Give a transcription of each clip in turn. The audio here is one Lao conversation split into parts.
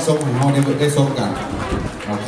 ຊົມໃຫ້ເຮົາໄດ້ ໄດ້ຊົມກັນ. ໂອເຄ.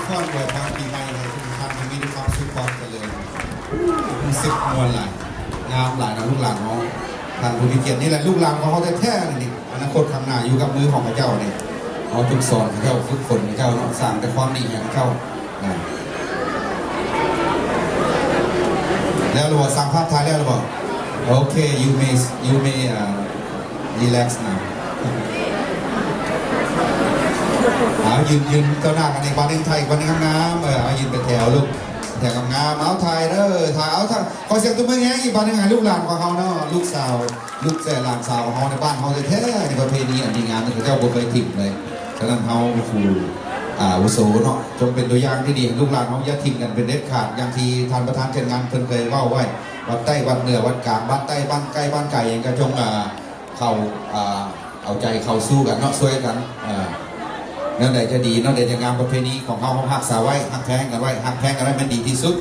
ພອນອວຍພອນປີໃໝ່ໃຫ້ທຸກທ່ານມີແຕ່ຄວາມສຸກຄວາມຈະເລີນ. ຮູ້ສຶກມ່ວນຫຼາຍ, ງາມຫຼາຍເນາະ ລູກຫຼານຂອງທ່ານຜູ້ມີກຽດນີ້ແຫຼະ ລູກຫຼານຂອງເຮົາແທ້ໆ ນີ້ ອະນາຄົດຂ້າງໜ້າຢູ່ກັບມືຂອງເຂົາເຈົ້ານີ້. ເຮົາຝຶກສອນເຂົາເຈົ້າ, ຝຶກຝົນເຂົາເຈົ້າເນາະ, ສ້າງແຕ່ຄວາມດີໃຫ້ເຂົາເຈົ້າ. ນະ ແລ້ວບໍ່? ສ້າງພາບຖ່າຍແລ້ວບໍ່? ໂອເຄ you may, you may, uh, relax now. ເອົາ ຢືນ, ຢືນຕໍ່ໜ້າກັນອີກບາດໜຶ່ງ, ຖ່າຍອີກບາດໜຶ່ງງາມໆ. ເອີ ເອົາ ຢືນເປັນແຖວລູກ, ແຖວງາມໆ. ເອົາ ຖ່າຍເດີ, ຖ່າຍ. ເອົາ ຂໍສຽງຕົບມືແຮງອີກບາດໜຶ່ງໃຫ້ລູກຫຼານຂອງເຮົາເນາະ, ລູກສາວ ລູກແຈະຫຼານສາວຂອງເຮົາໃນບ້ານເຮົາແທ້ໆ. ນີ້ປະເພນີອັນດີງາມ ເຂົາເຈົ້າບໍ່ເຄີຍຖິ້ມເລີຍ. ສະນັ້ນເຮົາຜູ້ອາວຸໂສເນາະ ຈົ່ງເປັນຕົວຢ່າງທີ່ດີໃຫ້ລູກຫຼານເຮົາ, ຢ່າຖິ້ມກັນເປັນເດັດຂາດ. ຢ່າງທີ່ທ່ານປະທານຈັດງານເພິ່ນເຄີຍເວົ້າໄວ້, ວັດໃຕ້ວັດເໜືອວັດກາງ, ບ້ານໃຕ້ບ້ານໃກ້ບ້ານໄກ ຫຍັງກໍຈົ່ງ ອາ ເຂົ້າ ອາ ເອົາໃຈເຂົ້າສູ່ກັນເນາະ, ຊ່ວຍກັນ. ອາ ແນວໃດຈະດີ ແນວໃດຈະງາມ, ປະເພນີຂອງເຮົາ ເຮົາຮັກສາໄວ້, ຮັກແພງກັນໄວ້, ຮັກແພງກັນໄວ້ແມ່ນດີທີ່ສຸດ.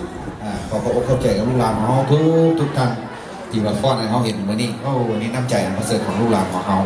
ອາ ຂໍຂອບອົກຂອບໃຈກັບລູກຫຼານຂອງເຮົາທຸກໆທ່ານ ທີ່ມາຟ້ອນໃຫ້ເຮົາເຫັນມື້ນີ້. ໂອ້ ນີ້ນ້ຳໃຈອັນປະເສີດຂອງລູກຫຼານຂອງເຮົາ.